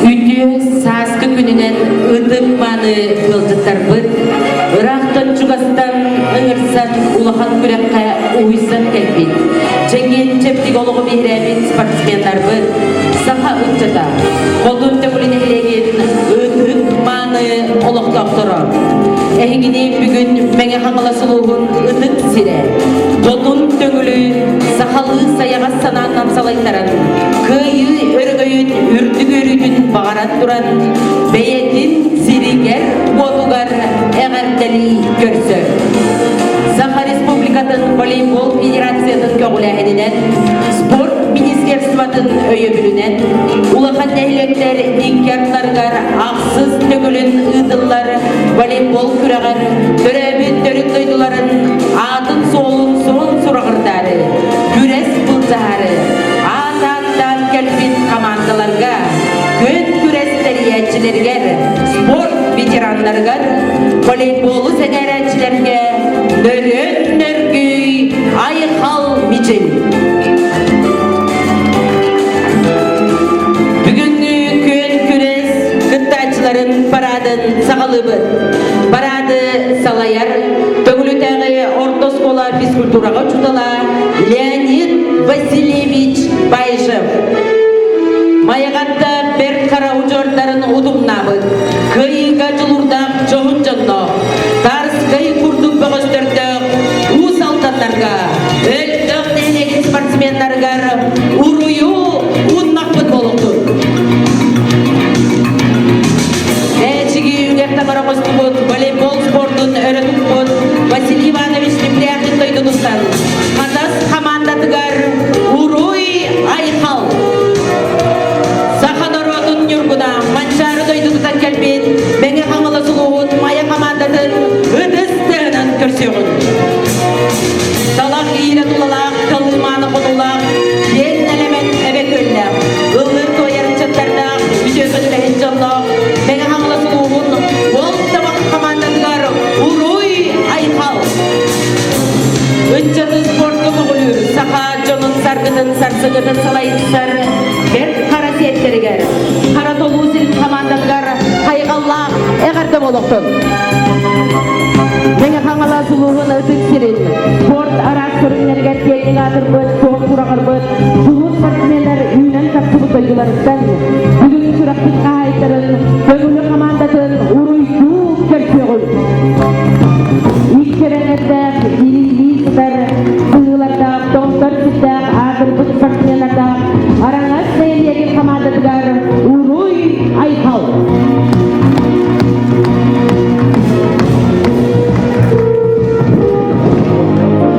Үтүө сааскы күнүнэн ытык мааны ыалдьыттарбыт ыраахтан чугастан ыҥырсан улахан күрэххэ уһуйсан кэлбит, чэгиэн чэбдик олоҕу биһирээбит спортсменнарбыт, саха ыччата, Хотун Төҥүлү нэһилиэгин ытык мааны олохтоохторо. Эһигини бүгүн Мэҥэ Хаҥалас улууһун ытык сирэ, Хотун Төҥүлү сахалыы сайаҕас санааннан салайтаран, кыайыы өрөгөйүн үрдүк үөрүүтүн баҕаран туран, бэйэтин сиригэр-уотугар эҕэрдэлии көрсөр. Саха Республикатын волейбол федерациятын көҕүлээһининэн, спорт министерствотын өйөбүлүнэн, улахан нэһилиэктэр икки ардыларыгар ахсыс төгүлүн ыытыллар волейбол күрэҕэр төрөөбүт төрүт дойдуларын аатын-суолун суон сураҕырдаары, күрэс былдьаһаары, аат-ааттаан кэлбит хамаандаларга, күөн күрэс тэрийээччилэригэр, спорт ветераннарыгар, волейболу сэҥээрээччилэргэ нөрүөн нөргүй айхал мичил! Бүгүҥҥү күөн күрэс кыттааччыларын параадын саҕалыыбыт. Параады салайар Төҥүлүтээҕи орто оскуола физкультураҕа учуутала Леонид Васильевич Баишев. Майаҕатта Бэрт Хара удьуордарын утумнаабыт, кыайыыга дьулуурдаах дьоһун дьонноох, Тарскай курдук бөҕөстөрдөөх Уус Алданнарга, Өлтөх нэһилиэгин спортсменнарыгар уруйу ууннахпыт буолуохтун. Ээчиги үгэх тамара оҥостубут волейбол спордун өрө туппут Василий Иванович Непряхин дойдутуттан Хатас хамаандатыгар Уруй Айхал! Саха норуотун ньургуна Манчаары дойдутуттан кэлбит Мэҥэ Хаҥалас улууһун Майа хамаандатын ытыс тыаһынан көрсүөҕүн. Талах иирэ тулалаах, талыымааны хонуулаах, киэҥ нэлэмэн эбэ күөллээх, ыллыыр туойар ыччаттардаах, үтүөкэн үлэһит дьонноох Мэҥэ Хаҥалас улууһун Уол Табах хамаандатыгар Уруй Айхал! Ыччаты спортка көҕүлүүр саха дьонун саргытын сарсыгытын салайсар Бэрт Хара сиэттэригэр, Хара Толуу сирин хамаандатыгар хайҕаллаах эҕэрдэ буолуохтун! Мэҥэ Хаҥалас улууһун ытык сирин спорт араас көрүҥнэригэр киэҥник аатырбыт, суон сураҕырбыт чулуу спортсменнар үүнэн тахсыбыт дойдуларыттан бүгүҥҥү күрэхпит хаһаайыттарын Төҥүлү хамаандатын уруйдуу көрсүөҕүҥ! Иккэрэлэрдээх, илиилии сытар сыһыылардаах, томтор сирдээх аатырбыт спортсменнардаах Араҥас нэһилиэгин хамаандатыгар Уруй Айхал!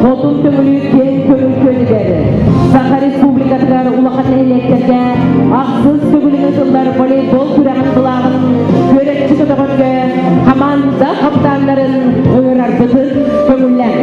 Хотун Төҥүлү киэҥ көҥүл күөнүгэр Саха Республикатыгар улахан нэһилиэктэргэ ахсыс төгүлүн ыытыллар волейбол күрэҕин былааҕын күөрэччи көтөҕөргө хамаанда хапытааннарын ыҥырарбытын көҥүллээн.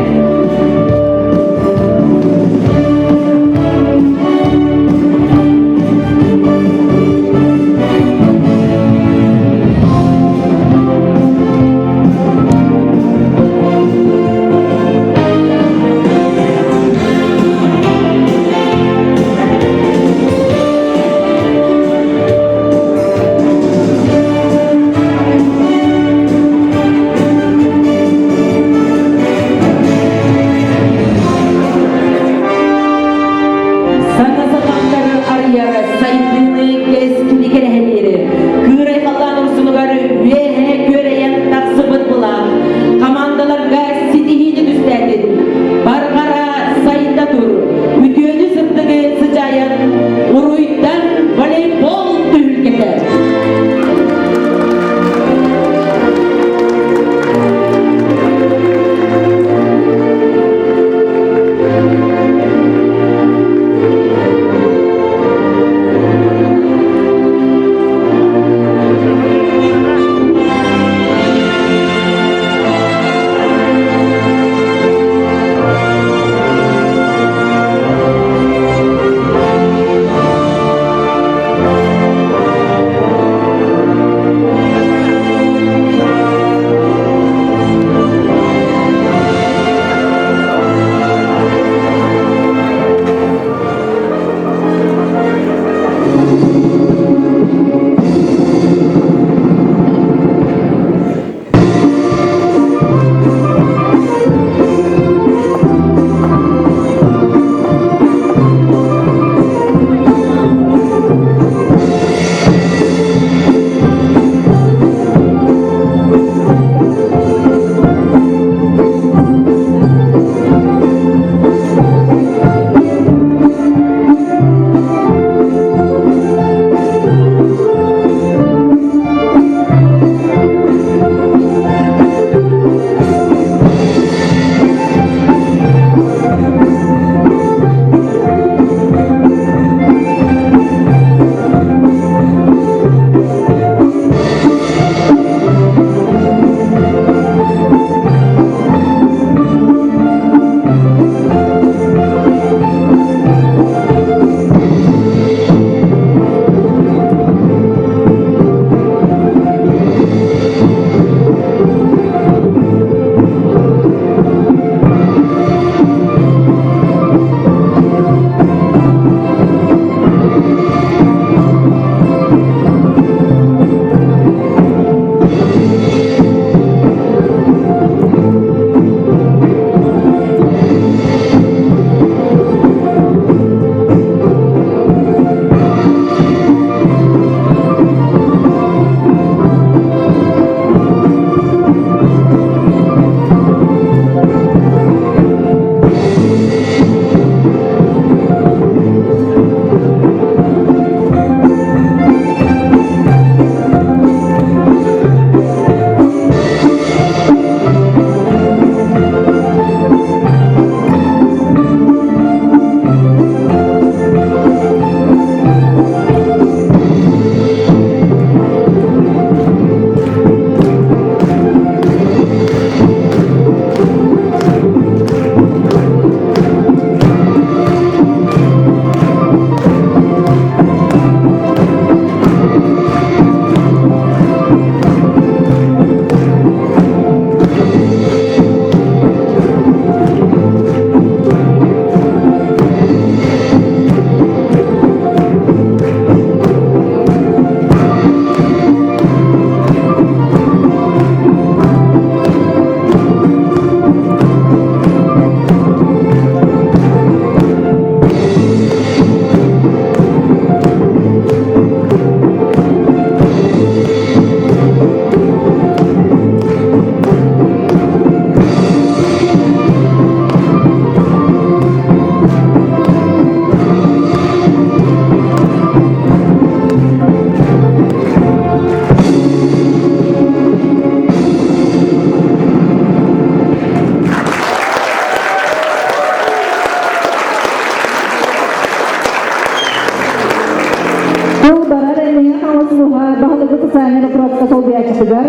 Тыл барар Мэҥэ Хаҥалас улууһа баһылыгы социальнай боппуруоска солбуйааччытыгар,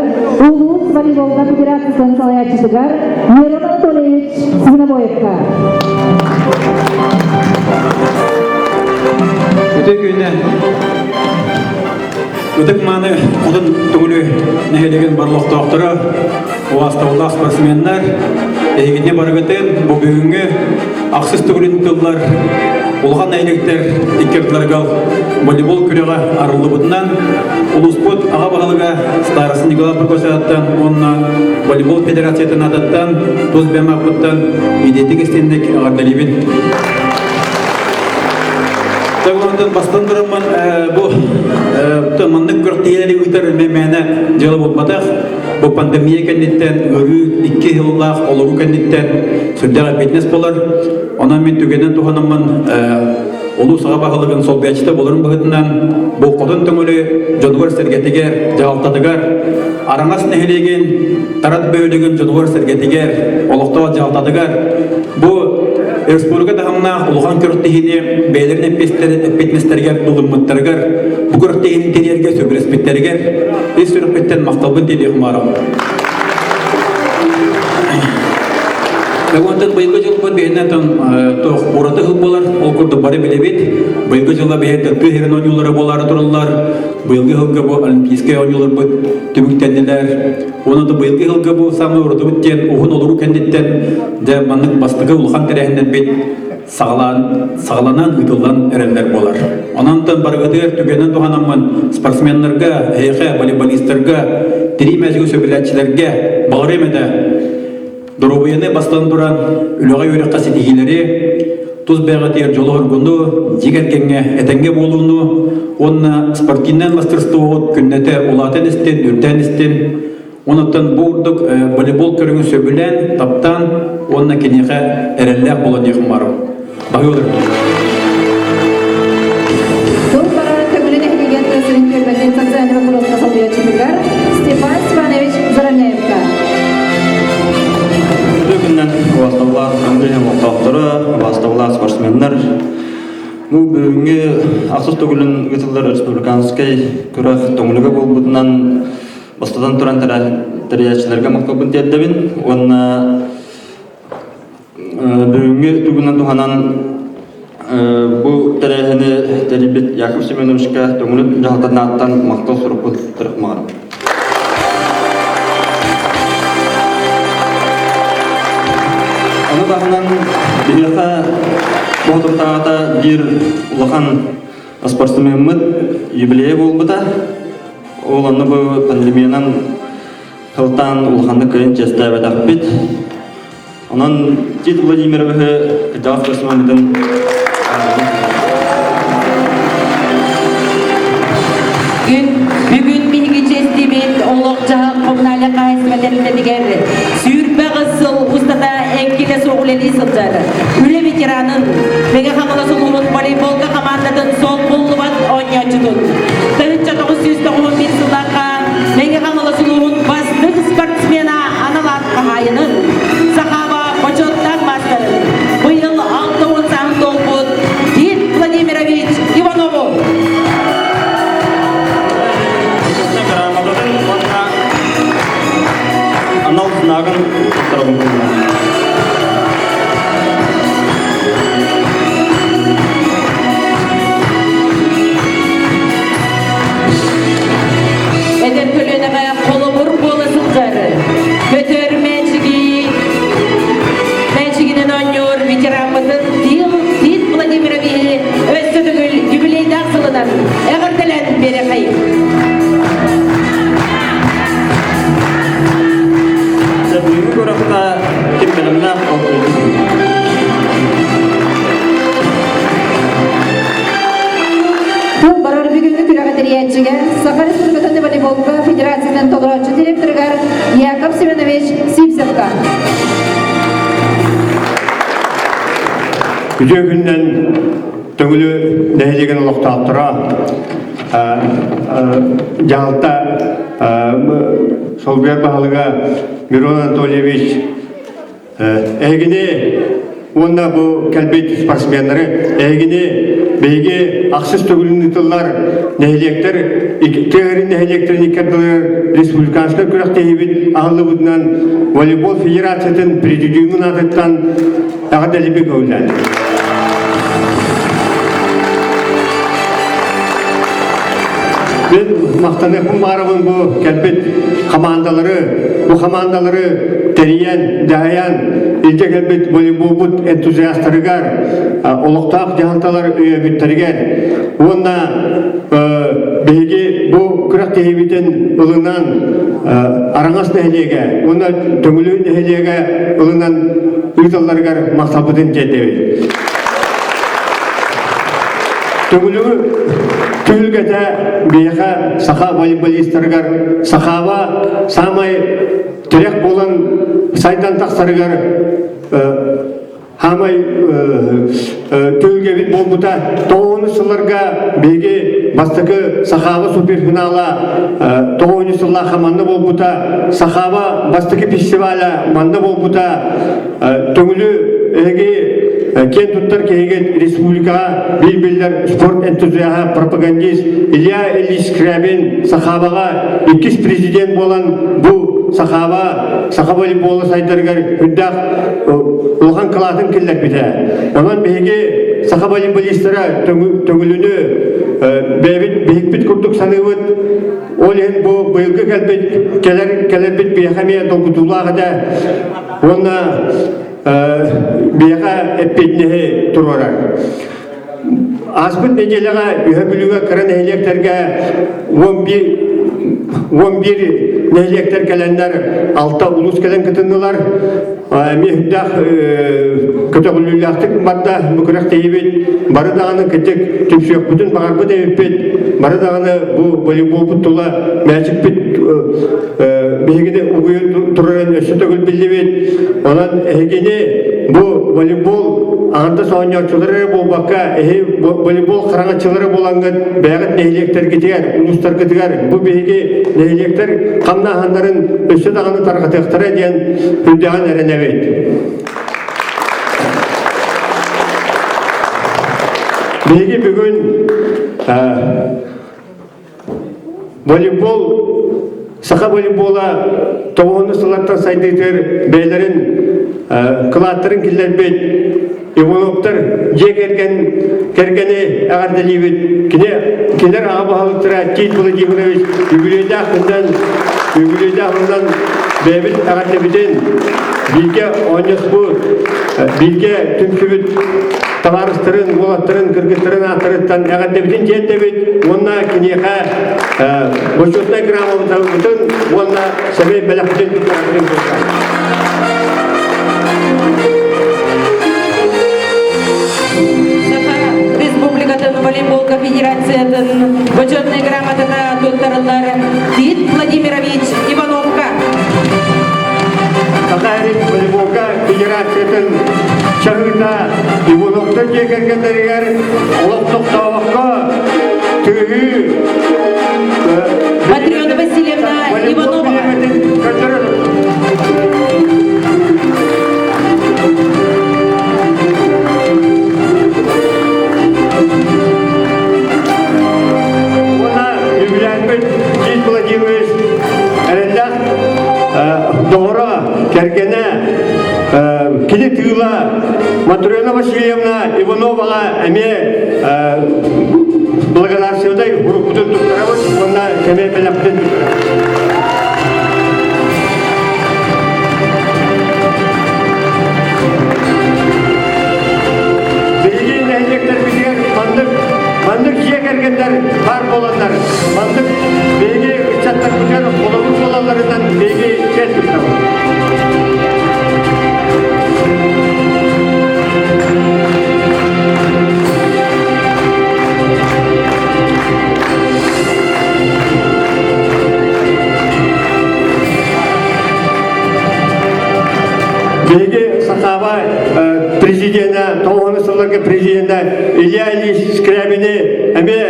улуус волейболга федерациятын салайааччытыгар Мирон Анатольевич Свинобоевка. Үтүө күнүнэн Ытык мааны Хотун Төҥүлү нэһилиэгин барылохтоохторо, убаастабыллаах спортсменнар, эһигини барыгытын бу бүгүҥҥү ахсыс төгүлүн тыллар улахан нэһилиэктэр икки ардыларыгар волейбол күрэҕэ арыллыбытынан улууспут аҕа баһылыга староста Николай Прокопьевтан уонна волейбол федерациятын аатыттан тус бэйэм ааппыттан идэтик истинник эҕэрдэлиибин. Онтон бастан тураммын бу маннык күрэхтэһиилэри ыытар мээнэ дьыала буолбатах. Бу пандемия кэнниттэн ыарыы икки сыллаах олоруу кэнниттэн сүрдээх эппиэтинэс буолар. Онон мин түгэнэн туһанаммын улуус аҕа баһылыгын солбуйааччыта буоларым быһыытынан бу Хотун Төҥүлү дьонугар-сэргэтигэр, дьаһалтатыгар, Араҥас нэһилиэгин Тарат бөһүөлэгин дьонугар-сэргэтигэр, олохтоох дьаһалтатыгар бу республика таһымнаах улахан күрэхтэһиини бэйэлэрин эппиэтинэстэригэр ылыммыттарыгар, бу күрэхтэһиини тэрийэргэ сөбүлэспиттэригэр ис сүрэхпиттэн махталбын тиэрдиэхим баарым. Онтон быйылгы дьылбыт биһинэ туох ураты сыл буолар, ол курдук бары билэбит. Быйылгы дьылла биһи тыа сирин оонньуулара буолаары тураллар. Быйылгы сылга бу Олимпийскай оонньууларбыт түмүктэннилэр. Уонна да быйылгы сылга бу саамай уратыбыт диэн уһун олоруу кэнниттэн дьэ маннык бастакы улахан тэрээһиннэрбит саҕалаан саҕаланан ыытыллан эрэллэр буолар. Онон барыгытыгар түгэнэн туһанаммын спортсменнарга, эһиэхэ, волейболистарга, тирии мээчиги сөбүлээччилэргэ баҕарыам этэ. Доруобуйаны бастан туран үлэҕэ үөрэххэ ситиһиилэри, тус бэйэҕитигэр дьолу-соргуну, дьиэ кэргэҥҥэ этэҥҥэ буолууну уонна спортивнай мастерствоҕут күннэтэ улаатан истин, үрдээн истин. Онуттан бу курдук волейбол көрүҥүн сөбүлээн, таптаан уонна киниэхэ эрэллээх буолан диэхим баарым. Баһыылар. Тыл барар көҥүлүн эһигигэр тыа сирин түөлбэтин социальнай боппуруоска солбуйааччытыгар Степан Степанович Заровняевка. Үтүө күннэн убаастабылаах Андрей олохтоохторо, убаастабылаах спортсменнар. Бу бүгүҥҥү ахсыс төгүлүн ыытыллар республиканскай күрэх Төҥүлүгэ буолбутунан бастатан туран тэрийээччилэргэ махталбын тиэрдэбин уонна Бүгүҥҥү тугунан туһанан бу тэрээһини тэрийбит Яков Семеновичка Төҥүлү дьаһалтатын ааттан махтал сурукпун туттарыахмаҕарым. Ону таһынан биһиэхэ бу соторутааҕыта биир улахан спортсмеммыт юбилейа буолбута. Ол онно бу пандемиянан сылтаан улаханнык кыайан чиэстээбэтэхпит. Онон Тит Владимировиһы кырдьаҕас спортсмеммытын Күн бүгүн биһиги чэстибит олох-дьаһах коммунальнай хаһаайыстыба тэрилтэтигэр 28 сыл устата эҥкилэ суох үлэлии сылдьар үлэ ветеранын, Мэҥэ Хаҥалас улууһун волейболга хамаандатын солбуллубат оонньооччутун 1991 сыллаахха Мэҥэ Хаҥалас улууһун бастыҥ спортсмена анал аат хаһаайынын, Сахаба бочуоттаах маастарын, быйыл 60 сааһын туолбут Тит Владимирович Иванову. Грамотатын уонна анал знагын туттарабын. Эдэр көлүөнэҕэ холобур буола сылдьар көтөр мээчиги мээчигинэн оонньуур ветераммытын Тил Тит Владимировиһы өссө төгүл юбилейдаах сылынан эҕэрдэлээн биэрэхэй. Бүгүҥҥү күрэххэ ким бэлэмнээх ол Тыл барар бүгүҥҥү күрэҕи тэрийээччигэ Саха Республикатын волейболга федерациятын толорооччу директорыгар Яков Семенович Сивцевка. Үтүө күннэн Төҥүлү нэһилиэгин олохтоохторо дьаһалта солбуйар баһылыга Мирон Анатольевич эһигини уонна бу кэлбит спортсменнары эһигини. биһиги ахсыс төгүлүн ыытыллар нэһилиэктэр тыа нэһилиэктэрин икки ардыларыгар республиканскай күрэхтэһиибит аһыллыбытынан волейбол федерациятын президиумун аатыттан эҕэрдэлиибит көҥүллээн. Мин махтаныахпын баҕарабын бу кэлбит хамаандалары, бу хамаандалары тэрийэн, дьаһайан илдьэ кэлбит волейболбут энтузиастарыгар, олохтоох дьаһалталар өйөбүттэригэр уонна биһиги бу күрэхтэһиибитин ылынан Араҥас нэһилиэгэ уонна Төҥүлү нэһилиэгэ ылынан ыыталларыгар махталбытын тиэрдэбит. Төҥүлү түһүлгэтэ биһиэхэ саха волейболистарыгар сахаба саамай тирэх буолан сайдан тахсарыгар Хаамай түһүлгэбит буолбута. Тоҕуһунус сылларга биһиги бастакы Сахаба суперфинала тоҕуһунус сыллаахха манна буолбута. Сахаба бастакы фестиваля манна буолбута. Төҥүлү эһиги киэн туттар киһигит республикаҕа биир биллэр спорт энтузиаһа, пропагандист Илья Ильич Скрябин Сахабаҕа иккис президент буолан бу Сахаба саха волейбола сайдарыгар үрдээх улахан кылаатын киллэрбитэ. Онон биһиги саха волейболистара төҥүлүнү бэйэбит биһикпит курдук саныыбыт. Ол иһин бу быйылгы кэлбит кэлэр кэлэрбит биһиэхэ эмиэ долгутуулаах этэ. Уонна биһиэхэ эппиэтинэһи туруорар. Ааспыт нэдиэлэҕэ Үһэ Бүлүүгэ кыра нэһилиэктэргэ 11 нэһилиэктэр кэлэннэр алта улуус кэлэн кытыннылар. Эмиэ үрдээх көтөҕүллүүлээхтик барда бу күрэхтэһиибит. Бары даҕаны кырдьык түмсүөхпүтүн баҕарбыт эбиппит. Бары даҕаны бу волейболбут тула мээчикпит биһигини угуйан турарын өссө төгүл биллибит. Онон эһигини бу волейбол аҥардас оонньооччулар эрэ буолбакка, эһи волейбол хараҥаччылара буолаҥҥыт бэйэҕит нэһилиэктэргитигэр, улуустаргытыгар бу биһиги нэһилиэктэр хамнааһыннарын өссө даҕаны тарҕатыахтара диэн үрдэҕин эрэнэбит. Биһиги бүгүн Волейбол, саха волейбола тоҕуһунус сыллартан сайдыытыгар бэйэлэрин кылааттарын киллэрбит Ивановтар дьиэ кэргэн кэргэни эҕэрдэлиибит. Кини кинилэр аҕа баһылыктара Тит Владимирович үбүлүөйдээх күнүнэн үбүлүөйдээх күнүнэн бэйэбит эҕэрдэбитин бииргэ оонньоспут, бииргэ түмсүбүт табаарыстарын, уолаттарын, кыргыттарын ааттарыттан эҕэрдэбитин тиэрдэбит уонна киниэхэ бочуотунай грамотабытын уонна сэмэй бэлэхпитин туттарабытын Саха Республикатын волейболга федерациятын бочуотунай грамотата туттарыллар Тит Владимирович Ивановка. Саха волейболга федерациятын чаһыыта Ивановтар дьиэ кэргэннэригэр олох тохтообокко тыаһыы Матрена Васильевна Иванова. Уонна үбүлээммит Тит Владимирович эрэллээх доҕоро, кэргэнэ, кини тыыла Матрена Васильевна Ивановаҕа эмиэ благодарственнай уруккутун туттарабыт уонна эмиэ бэлэхпитин туттарабыт. Биһиги нэһилиэктэрбитигэр маннык маннык дьиэ кэргэннэр баар буоланнар, маннык биһиги ыччаттарбытыгар холобур буолалларынан биһиги киэн туттабыт. Биһиги Сахаба президенэ, тоҕуһунус сылларга президенэ Илья Ильич Скрябини эмиэ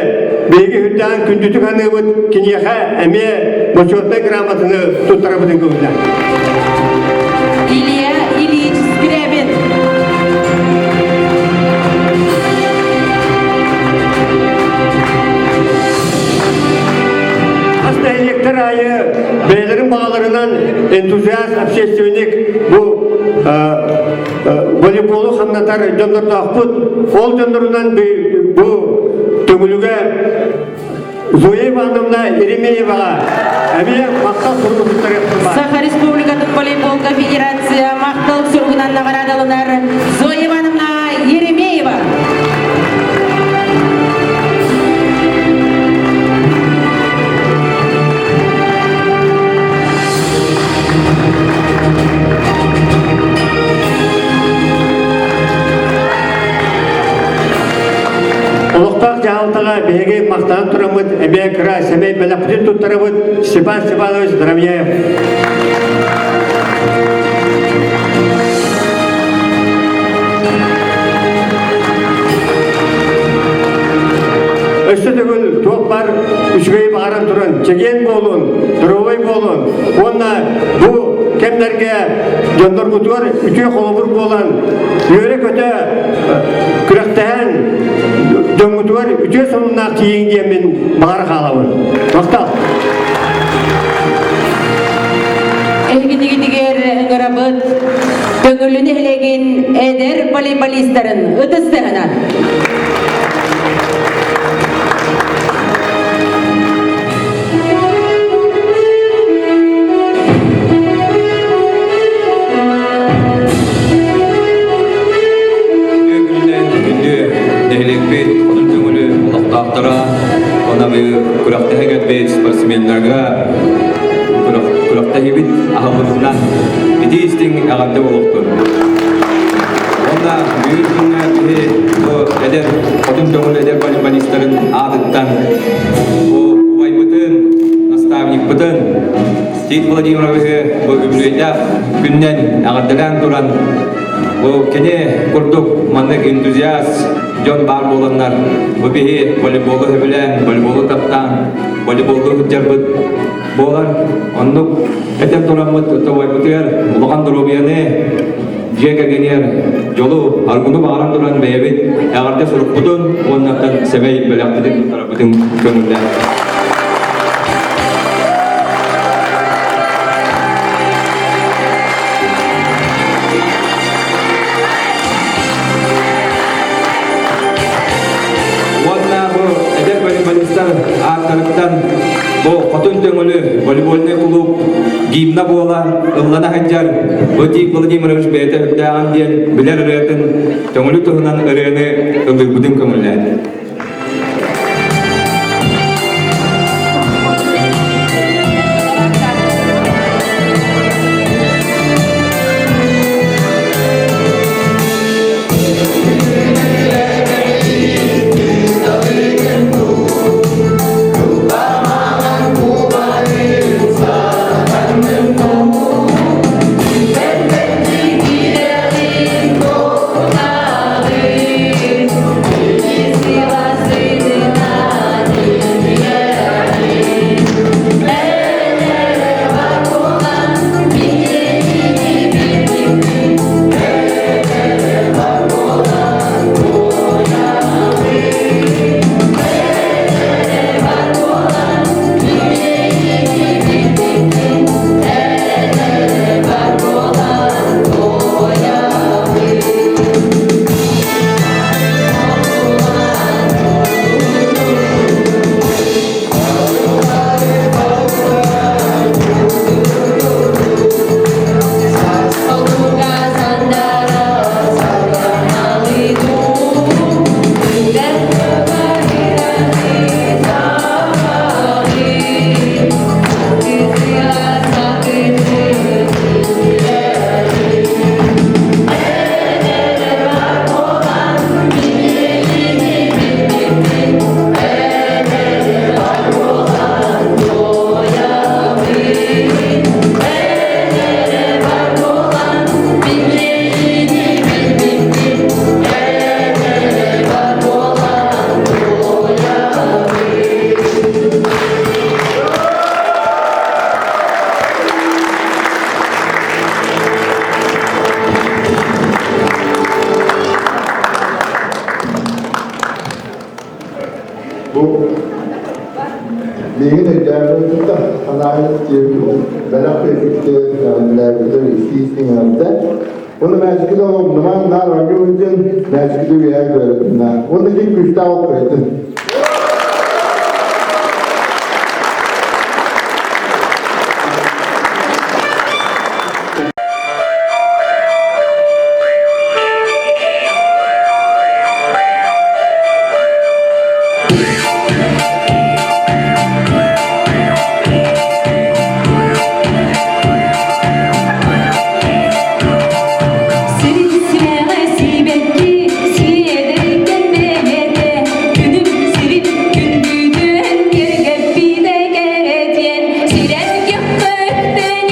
биһиги үрдээн күндүтүк аныыбыт, киниэхэ эмиэ бочуотунай грамотаны туттарабытын көҥүллээх. Илья Ильич Скрябин. Бэйэлэрин баҕаларынан энтузиаст общественник бу волейболу хамнатар дьоннордоохпут. Ол дьоннорунан бу Төҥүлүгэ Зоя Ивановна Еремееваҕа эмиэ махтал суругу туттарыахпын баар. Саха Республикатын волейболга федерация махтал суругунан наҕараадаланар Зоя Ивановна Еремеева. Олохтоох дьаһалтаҕа биһиги махтанан тураммыт эмиэ кыра сэмэй бэлэхпитин туттарабыт Степан Степанович Дровняев. Өссө төгүл туох бар үчүгэй баҕаран туран чэгиэн буолун, доруобай буолун уонна бу кэмнэргэ дьонноргутугар үтүө холобур буолан үөрэ-көтө күрэхтэһэн дьоҥҥутугар үтүө сонуннаах тиийиҥ диэммин баҕара хаалабын. Махтал! Эһигинигитигэр ыҥырабыт Төҥүлү нэһилиэгин эдэр волейболистарын ытыс тыаһынан. Күнүнэн күндү нэһилиэкпит хотун көҥүлү олохтоохторо уонна күрэхтэһэ кэлбит спортсменнарга күрэхтэһиибит аһыллыбытынан итии истиҥ эҕэрдэ буолуохтун. Уонна бүгүн күҥҥэ биһи бу эдэр хотун көҥүл эдэр волейболистарын аатыттан бу убайбытын, наставникпытын Тит Владимировиһы бу үбүлүөйдээх күннэн эҕэрдэлээн туран бу кини курдук маннык энтузиаст дьон баар буоланнар бу биһи волейболу сөбүлээн, волейболу таптаан, волейболу сылдьарбыт буолар. Оннук этэн тураммыт тобойбутугар улахан доруобуйаны, дьиэ кэргэнигэр дьолу, аргуну баҕаран туран бэйэбит эҕэрдэ сурукпутун уонна сэмэй бэлэхпитин туттарарбытын көҥүллээн. Уонна бу эдэр волейболистар ааттарыттан бу Хотун Төҥүлү волейбольнай кулууп гимна буола ыллана сылдьар Владимир Владимирович бэйэтэ үрдээҕин диэн билэр ырыатын Төҥүлү туһунан ырыаны ыллыырбытын көҥүллээтэ. Бу Миигин өйдөөбөтүн да санаабыт диэбитим, бэлэх биэрбиттэр, эҕэрдэлээбиттэр истии-истиҥ эҕэрдэ. Уонна мээчиккитэ оломнумаҥ, наар оонньуу сылдьын, мээчиккитэ үөһээ көрөтүннэ. Уонна ити күүстээх ол кыайтын. Сирин сибэкки сиэдэргэн бэйэтэ күнүм сирин күндүтүн кэргэппитэ кэрэтиэн сирэн көхтөнөн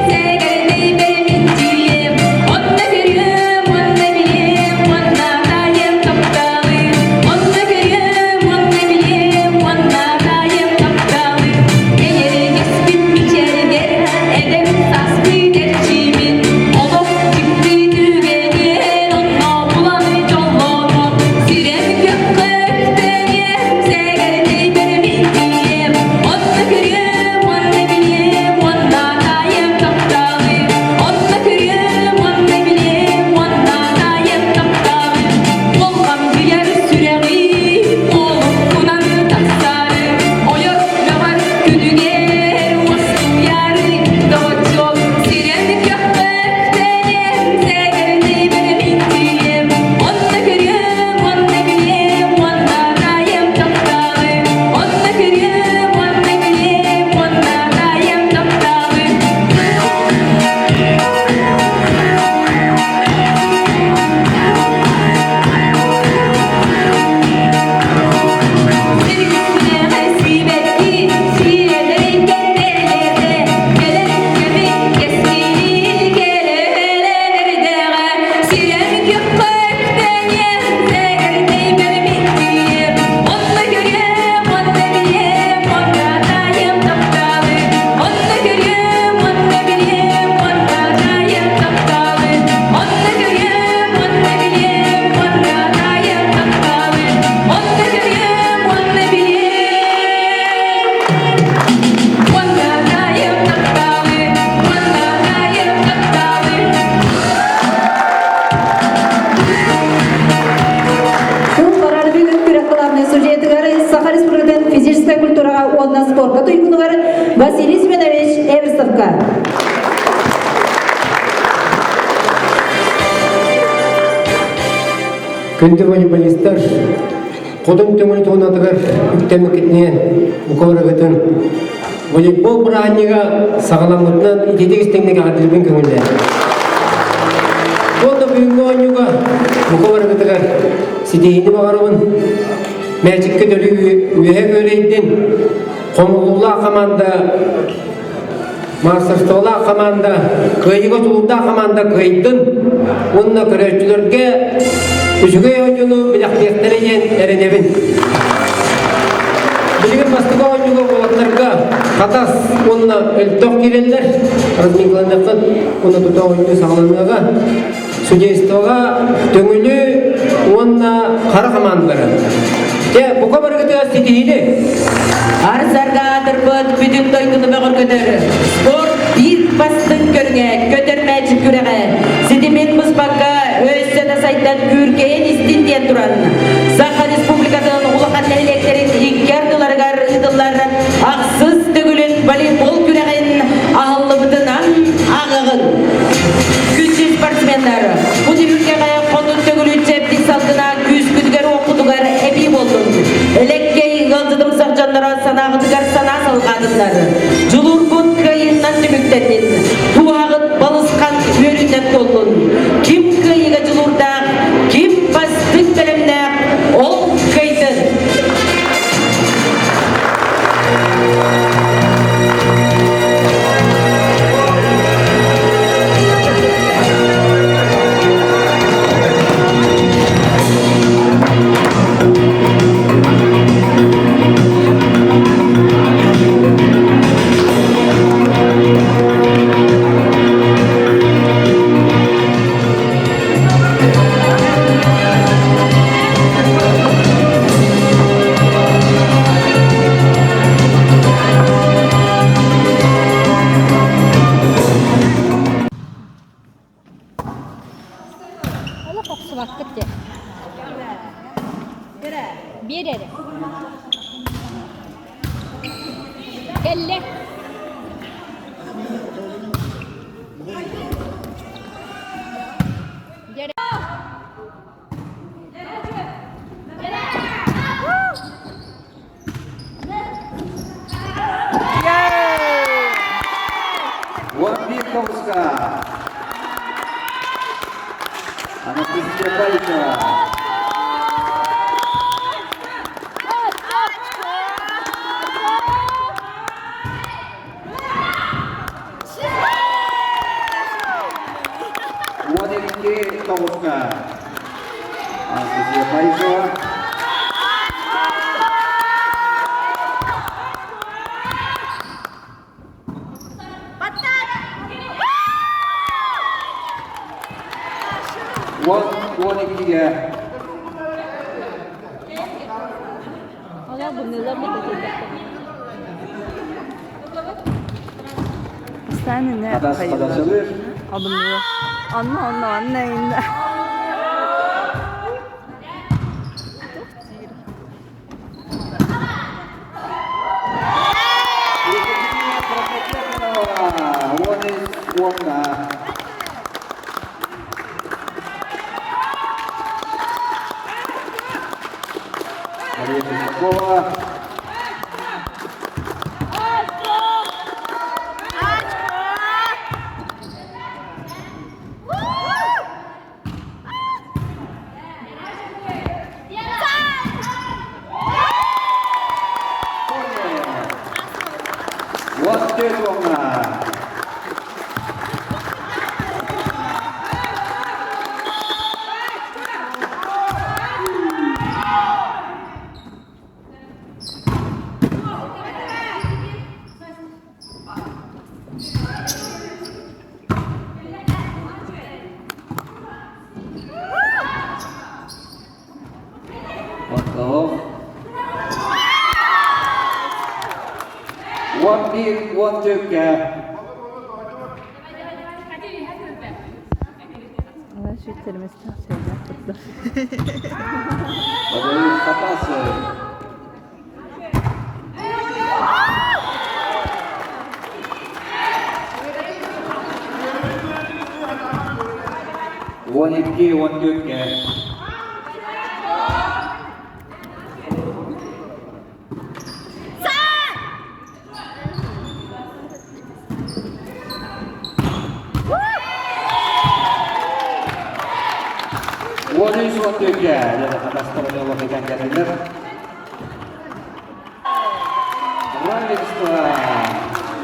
сэгэрдэй бэминтием онно көрүөм онно билиэм онно таайым тапталым онно көрүөм онно билиэм онно таайым тапталым эйэргэспит мичээргэр эдэр сааспыт эрчимин олох дьикти түгэнин онно булан дьоллонуом сирэм көххө үктэниэм сэгэрдэй бэрминтиэм онно көрүөм онно билиэм онно таайым тапталым онно көрүөм онно билиэм онно таайым тапталым Болҕамтыйар сүрэҕим олуккунан тахсаары ойор мөҕөр күнүгэр уоскуйаары доҕоччуок сирэм көхпөктөнем сэгэрдэй бэрэминтием онно көрүөм онно билиэм онно таайым тапталым онно көрүөм онно билиэм онно таайым тапталым. Сиргүнэҕэ сибэкки сиэлэрин кэннэлэрэ кэлэр кэми кэскили кэлэлэн эрдэҕэ сирэм күөххэ үктэниэм сэгэрдэй бэрмиттиэм онно көрүөм онно билиэм онно таайым тапталы онно көрүөм онно билиэм онно таайым тапталы онно көрүөм онно билиэм онно таайым тапталы онно көрүөм онно билиэм онно таайым тапталы онно таайым тапталы. Бу барар бүгүн күрэх главный судьятыгар Саха Республикатын физическай культураҕа уонна спорка туйгунугар Василий Семенович Эверстовка. Күндү волейболистар, Хотун төҥүлү туонатыгар үктэммиккитинэн укуорагытын волейбол бырааһынньыга саҕаламмытынан ититик истиҥник эҕэрдэлиибин көҥүллээн. Уонна бүгүҥҥү оонньууга бука барыгытыгар ситиһиини баҕарабын. Мээчиккэ төлүү үөһэ күөрэйдин, хомуллуулаах хамаанда Маастарстволаах хамаанда, кыайыыга тулуурдаах хамаанда кыайдын уонна көрөөччүлэргэ үчүгэй оонньууну билэхтиэхтэрэ диэн эрэнэбин. Билигин бастакы оонньууга уолаттарга Хатас уонна Өлтөх киирэллэр. Разминкаланыаххыт уонна тута оонньуу саҕаланыаҕа. Судействоҕа Төҥүлү уонна Хара хамаандалара. Дьэ, бука барыгытыгар ситиһиини! Арсарга аатырбыт бүтүн дойдуну бөҕөргөтөр спорт биир бастыҥ көрүҥэ көтөр мээчик күрэҕэ ситимин быспакка өссө да сайдан күүркэйэн истин диэн туран Саха Республикатын улахан нэһилиэктэрин икки ардыларыгар ыытыллар ахсыс төгүлүн волейбол күрэҕин аһыллыбытынан ааҕыаҕыҥ. Күндү спортсменнар, бу түһүлгэҕэ хотун төгүлүн чэбдик салгына күүскүтүгэр-уоххутугар эбии буоллун. Элэккэй ыалдьытымсах дьонноро санааҕытыгар санаа салҕаатыннар. Дьулуургут кыайыыннан түмүктэннин. Туһаҕыт балысхан үөрүүнэн туоллун. Ким кыайыыга дьулуурдаах, ким бастыҥ бэлэмнээх, ол кыайдын. эрэ. Кэллэ. Уорбиковска! Анастасия Баишева! 12 тоҕуска Анастасия Баишева. 12-ге. Постоянно Хадас Анна, анна, анна, инна. Екатерина Прокопенкова, он из окна. Мария Шестакова. Вот Петровна. Вот 11 12. Подают Хатасы. 12 12. 13 12. Хатастар келгендер. Равенство.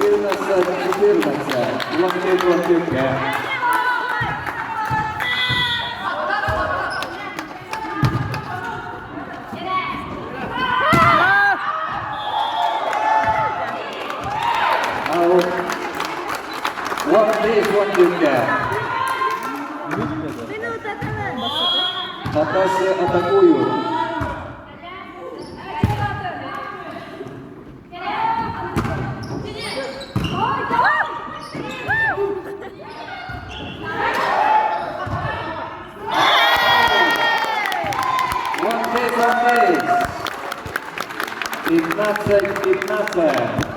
14-14. 12 12. Аут. 15 12. Хатасы атакуют. 15 15. 15.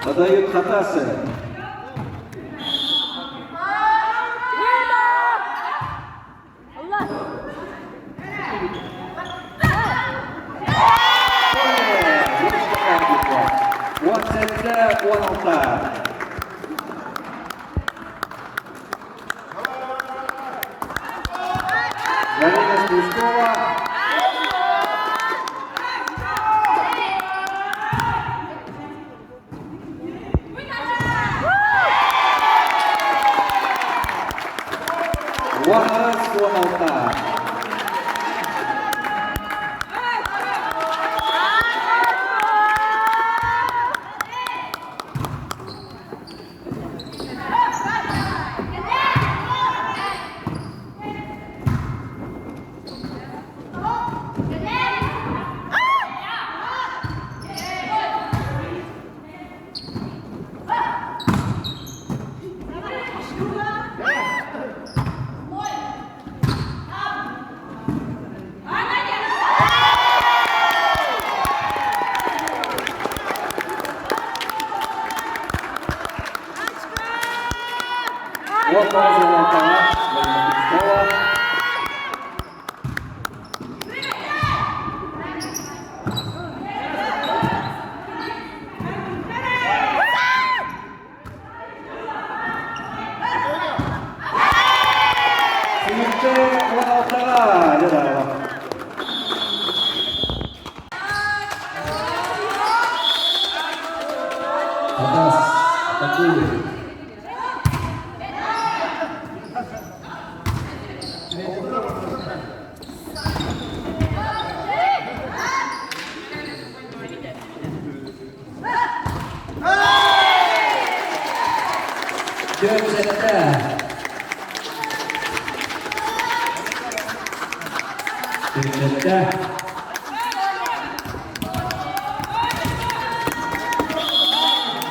Подают Хатасы. 17 16. Галина Стручкова. 18 16. 19 16-ҕа Марина Стручкова. Сүүрбэ 16-ҕа Ледаева. Хатас атакует. Түөрт-сэттэ. Түөрт-сэттэ.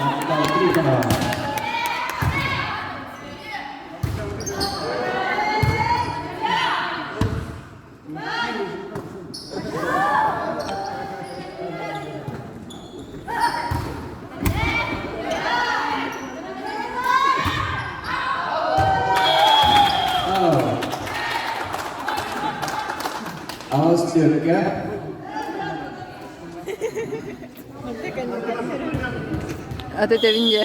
Махтал Трифонова. Аҕыс түөркэ. Аты тэбин дьэ.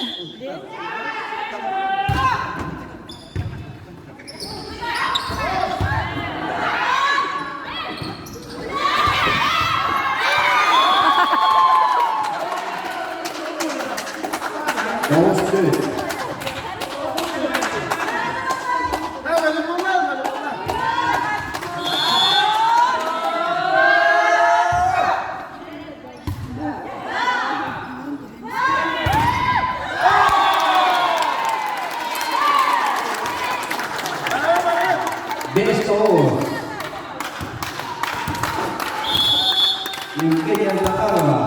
Тоҕус түөрт. Биэс тоҕус. Евгения Захарова.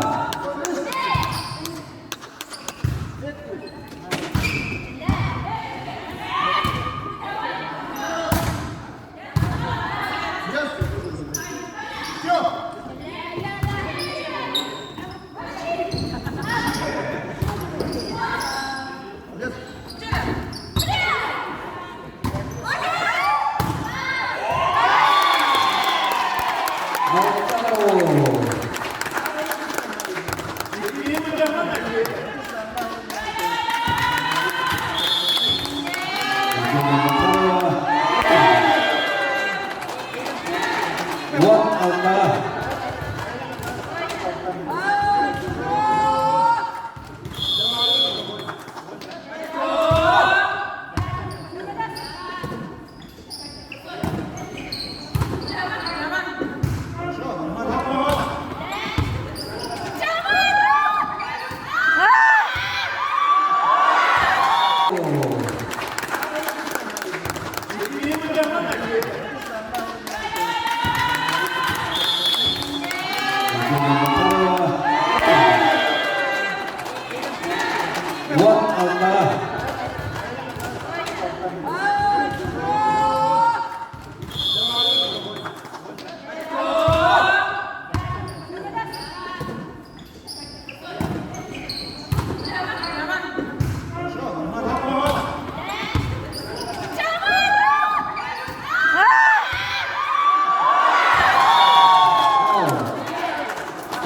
Уон алта. Уон алта.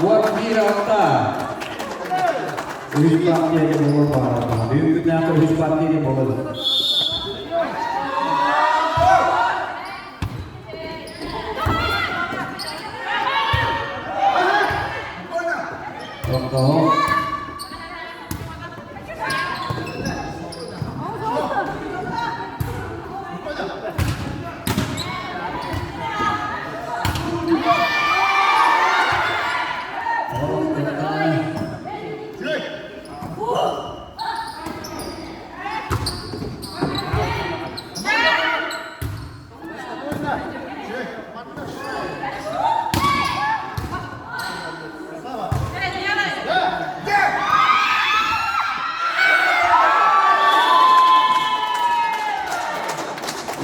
Уон биир алта. Үһүс партияны буолуон баҕарабын. Бүгүн күннээххэ үһүс партияны буолабын. Тохтоо.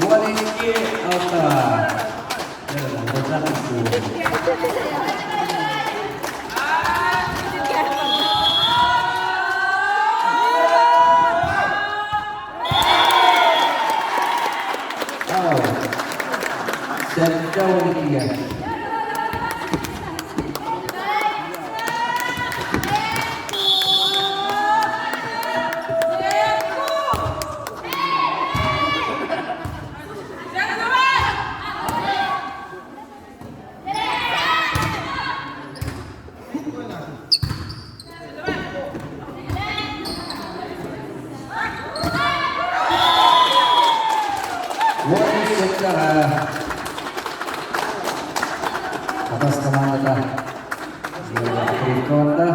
12 алта. 7-12-ге. Уон Хатас командата Кривковда.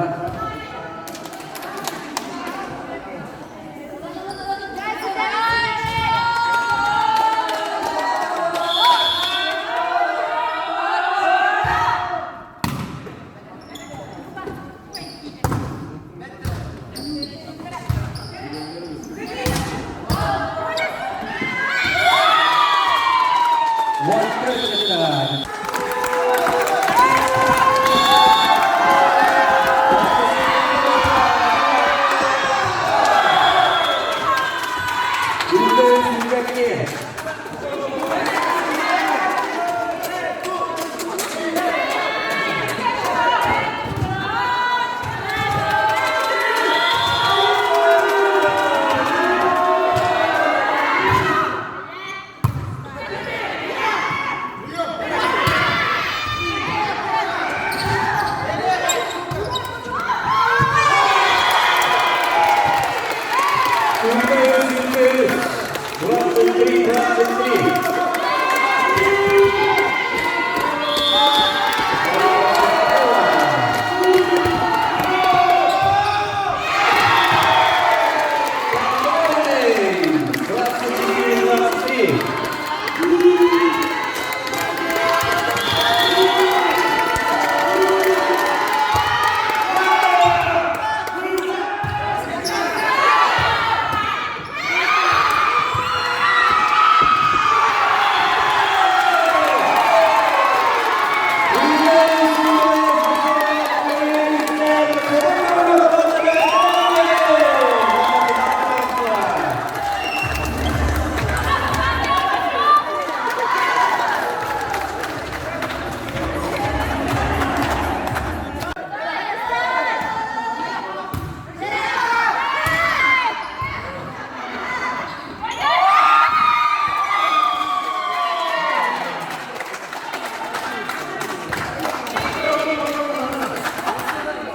Уон 23-23. 24-23.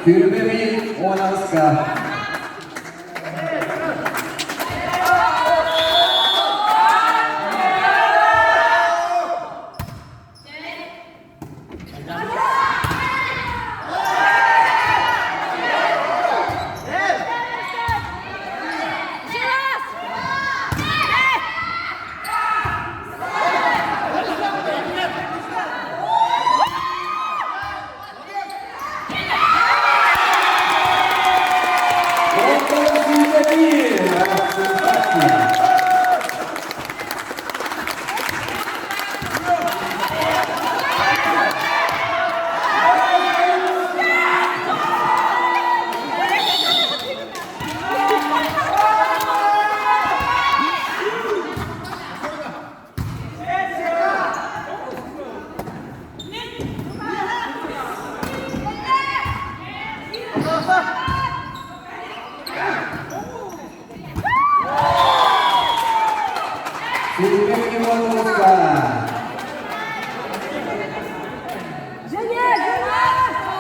Күрбэби 10 аҕыска. 21. 21 .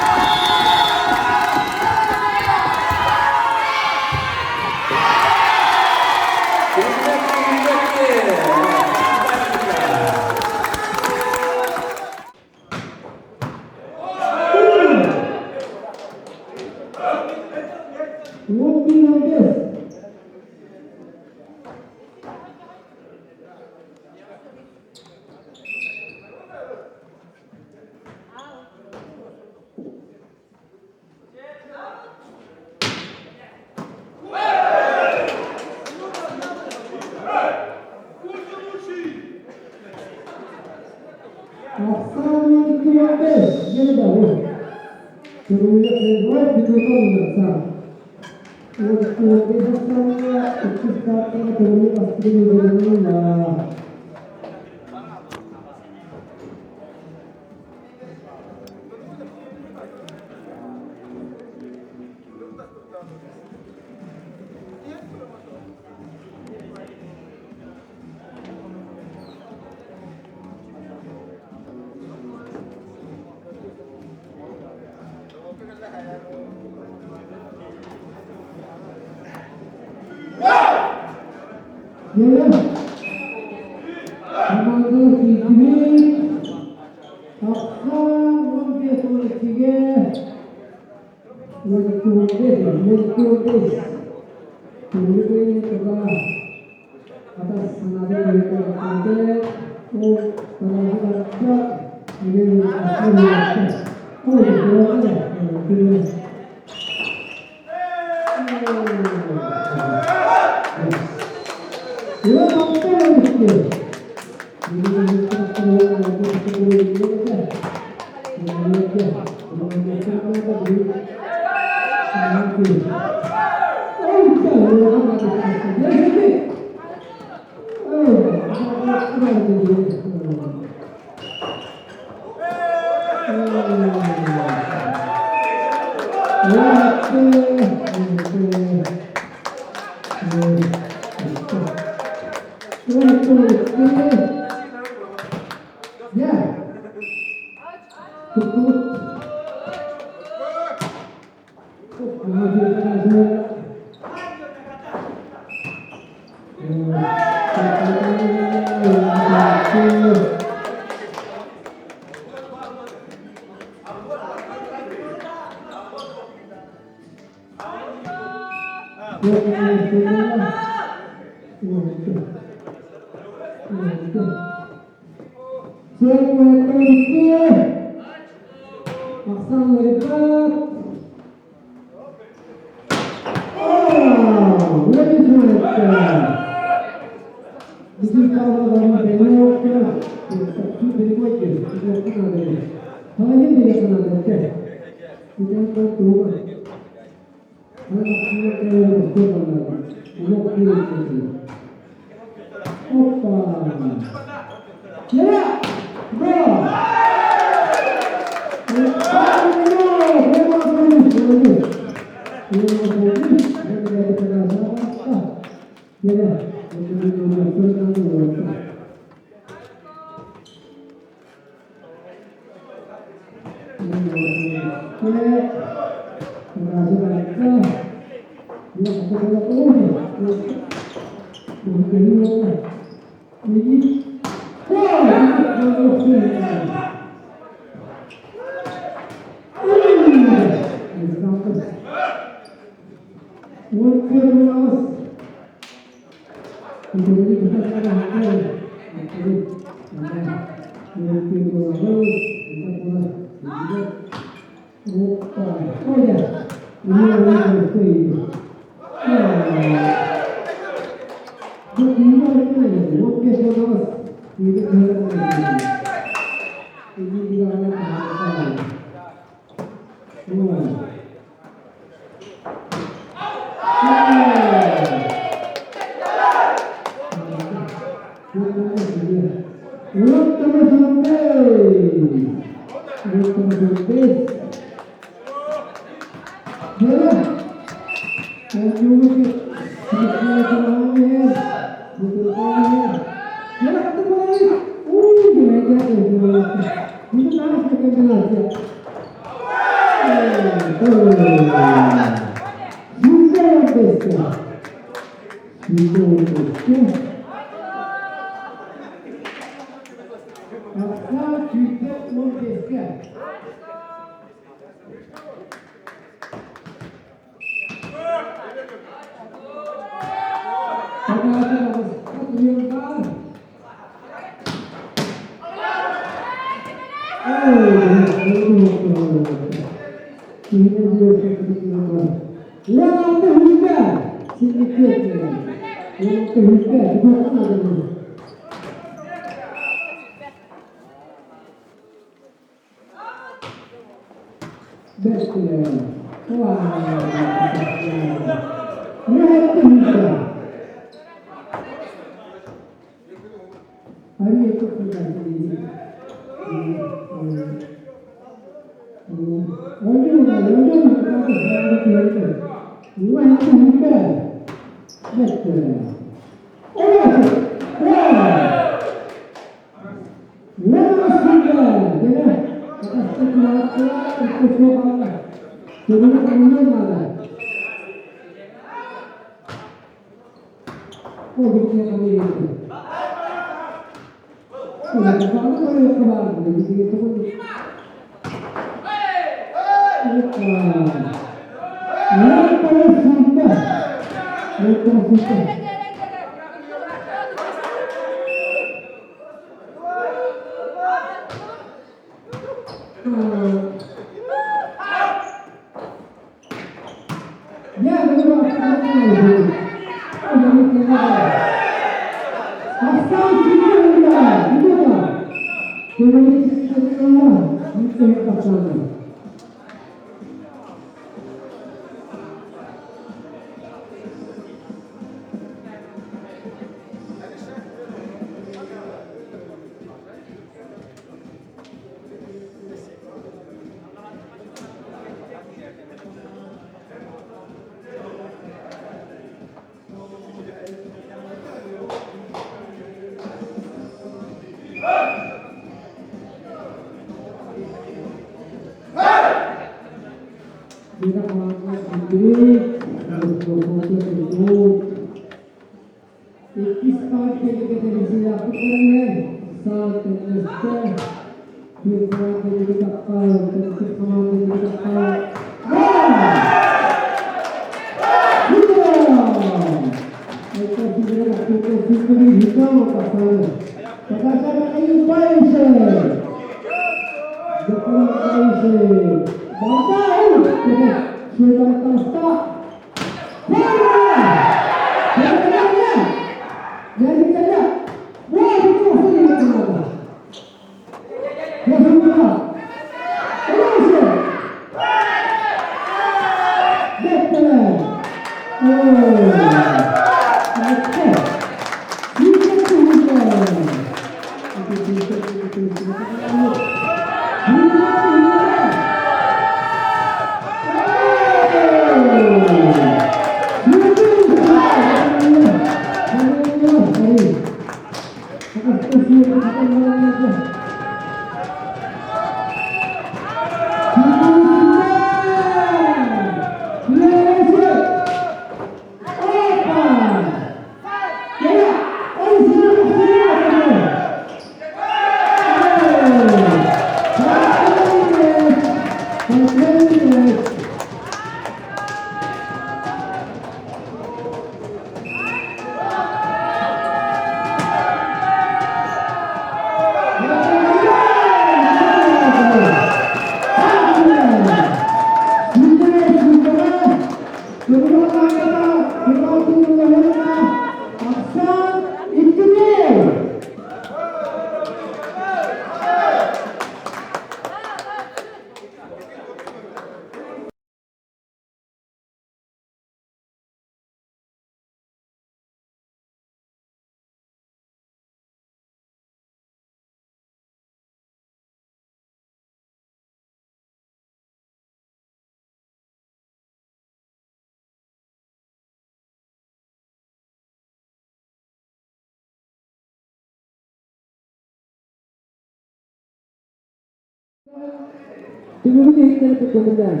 Түмүгүн иһиттэрбит көҥүллээн.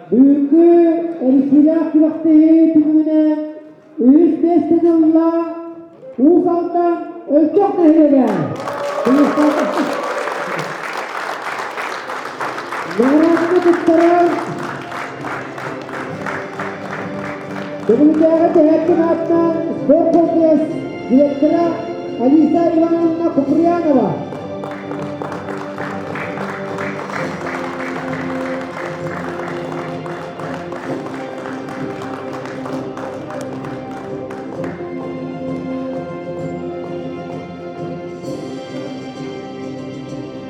Бүгүҥҥү эрисиилээх күрэхтэһии түмүгүнэн үһүс миэстэни ылла Уус Алдан Өлтөх нэһилиэгэ. Наҕарааданы туттарар Төгүлүтээҕи Тэһээккин аатынан спорткомплекс директора Алиса Ивановна Куприянова.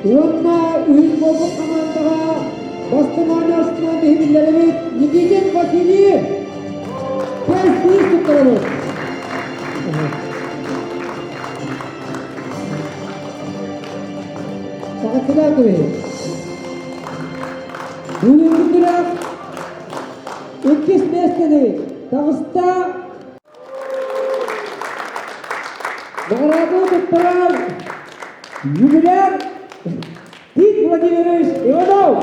Уонна үһүс буолбут хамаандаҕа бастыҥ оонньооччутунан биһи Никитин Василий Престиж туттарабыт. Саҕаттылаа кэбиһи. Бүгүҥкү күрэх иккис миэстэни таҕыста Наҕарааданы туттарар юбиляр Тит Владимирович Иванов!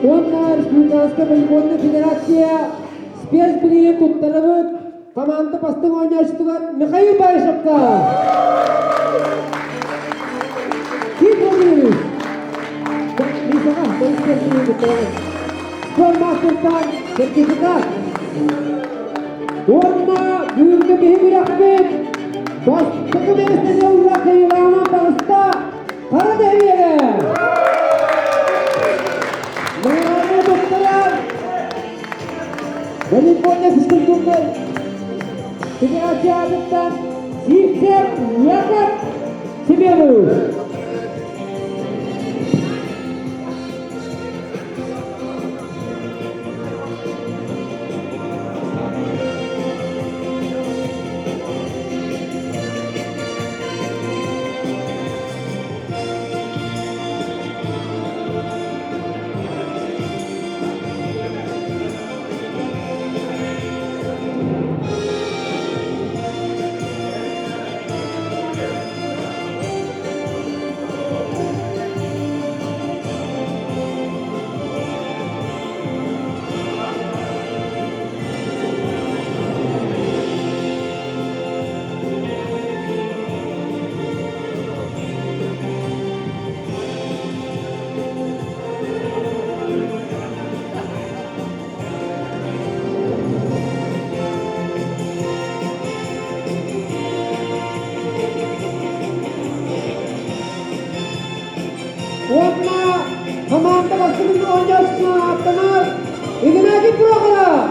Уонна Республиканскай волейбольнай федерация спецбилиги туттарабыт команда бастыҥ оонньооччутугар Михаил Баишевка! Тит Владимирович! Мишаҕа спецбилиги туттарабыт. Спортмастертан сертификат! Уонна бүгүҥҥү биһи күрэхпит бастакы миэстэни ылла кыайыылааҕынан таҕыста Хара нэһилиэгэ! Наҕарааданы туттарар Волейбольнай физкультурнай федерация аатыттан Сивцев Яков Семенович! Уонна хамаанда бастакы оонньооччутунан ааттанар Игнатий Прохоров!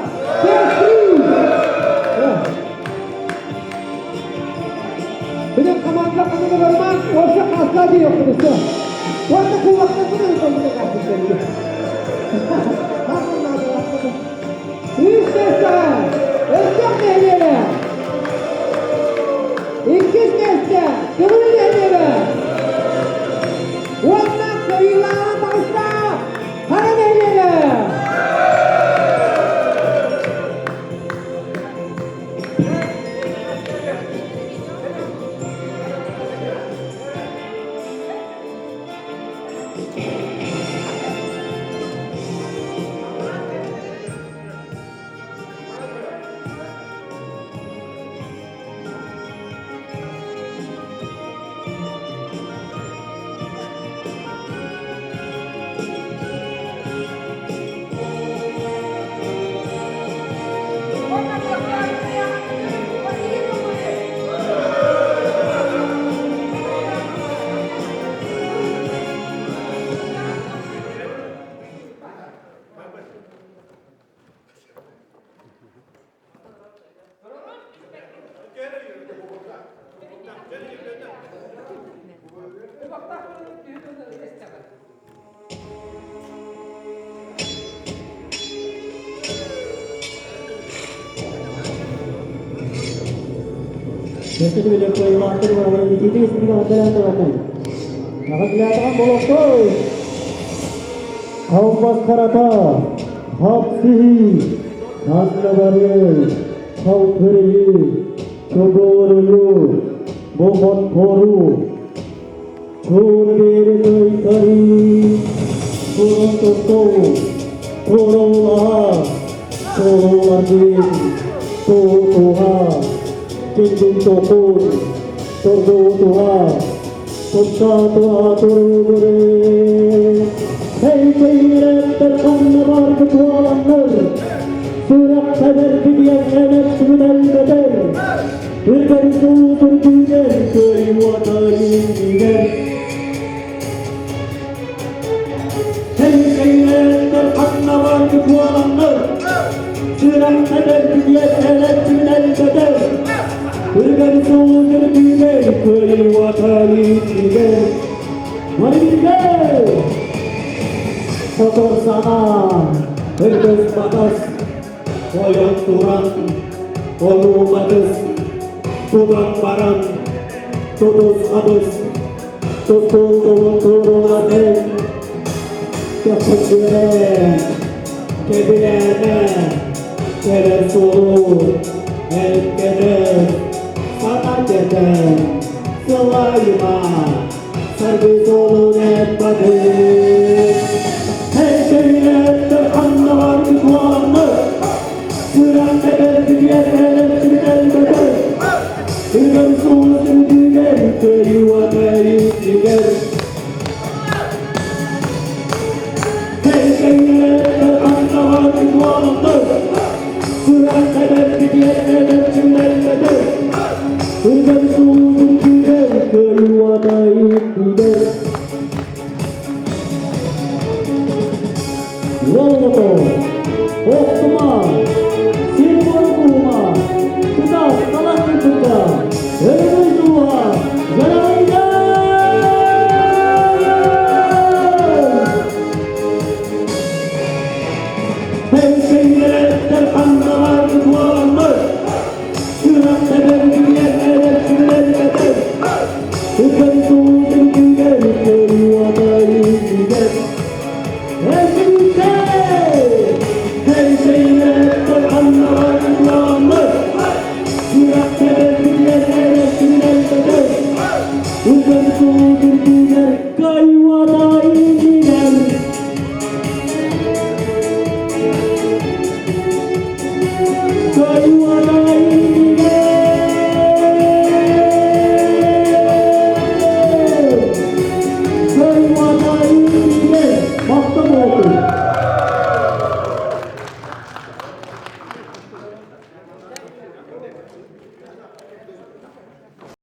Бүгүн хамаанда ханна барыман уопса хаста диэхпин все. Уонна кулактарбын ылбаммыта кааппыттар. Үс миэстэҕэ Өстөөх нэһилиэгэ. Иккис миэстэ Тымыр нэһилиэгэ. Уонна кыайыылааҕа таҕыста Хара нэһилиэгэ. Өссө төгүл кыайыылаахтар бараларын итиитик истиҥ эҕэрдэлээн турабын. Эҕэрдэлээтэҕим буолуохтун! Албас харата, хапсыһыы, ханна барыы, халтырыйыы, чобуоруйуу, боҕотторуу, чуор биэри кыайтарыы, туран тохтоо, туруулаһа, туруулардыын, туутуһа, киндин токун, торгутуһа, Тупсаатыа туругурун, Эй-тэйирэттэр ханна барбыт уоланнар, Сүрэхтэнэр диэн эмэт элбэтэр, Үргэн суутур күүгэр кыайыата иҥнигэр. Эй-тэйирэттэр ханна барбыт уоланнар, Сүрэхтэнэр диэн эмэт элбэтэр, Үргэн суутур күүгэр кыайыата иҥнигэр. Маригинге! Хотор санаа, ыргыс батас, ойон туран, ону батыс, тутан баран, тутус хабыс, тутул турула эн, көхсүрэ, кэбилээмэ, кэлэр суолу, элкэнэ, сана кэтэн, сылайыма, саргы суолун эппадын. Эй, ханна бар туоланнар, сүрэх тэбэр бүтүөр элэччибит элбэтэр, Үгэн суолун үрдүгэр, кыайыыта иннигэр. Эй, ханна бар туоланнар, сүрэх тэбэр бүтүөр элэччибит элбэтэр, Үгэн суолун үрдүгэр, кыайыыта иннигэр. Уоллото, охто.